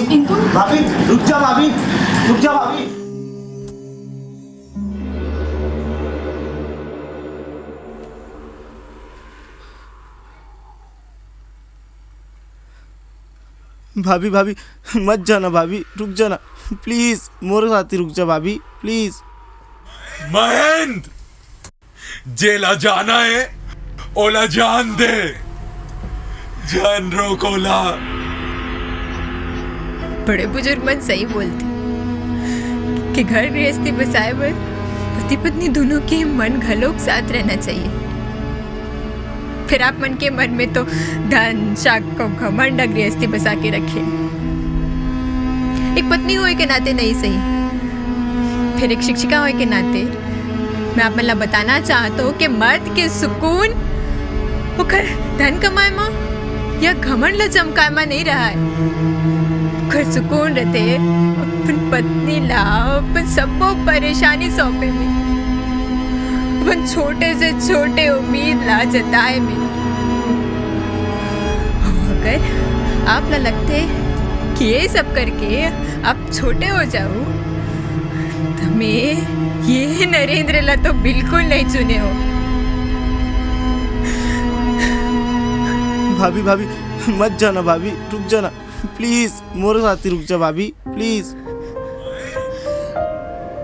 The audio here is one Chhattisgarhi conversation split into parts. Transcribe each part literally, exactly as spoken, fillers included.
भाभी, रुक जा भाभी, रुक जा भाभी। भाभी, भाभी, मत जाना भाभी, रुक जाना, प्लीज मोर साथी रुक जा भाभी, प्लीज। महेंद्र, जेला जाना हे, ओला जान दे, जान रोक ओला। बड़े बुजुर्ग मन सही बोलथे कि घर गृहस्थी बसाए बर पति पत्नी दोनों के मन घलोक साथ रहना चाहिए। फिर आप मन के मन में तो धन, शक अउ घमंड गृहस्थी बसा के रखे। एक पत्नी होए के नाते नहीं सही, फिर एक शिक्षिका होए के नाते मैं आप मन ला बताना चाहत हूँ कि मर्द के सुकून ओकर धन कमाए म या घमंड ला चमकाए म नहीं रहय। ओकर सुकून रहिथे अपन पत्नी ला अपन सब्बो परेशानी सौंपे में, अपन छोटे से छोटे उम्मीद ला जताए में। अगर आप ला लगथे कि ये सब करके आप छोटे हो जाओ, त मैं ये नरेंद्र ला तो बिल्कुल नहीं चुने हो। भाभी, भाभी, मत जाना भाभी, रुक जाना, प्लीज मोर साथी रुक जा भाभी, प्लीज।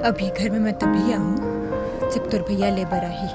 अभी घर में मैं तभी आऊं जब तोर भैया ले बर आही।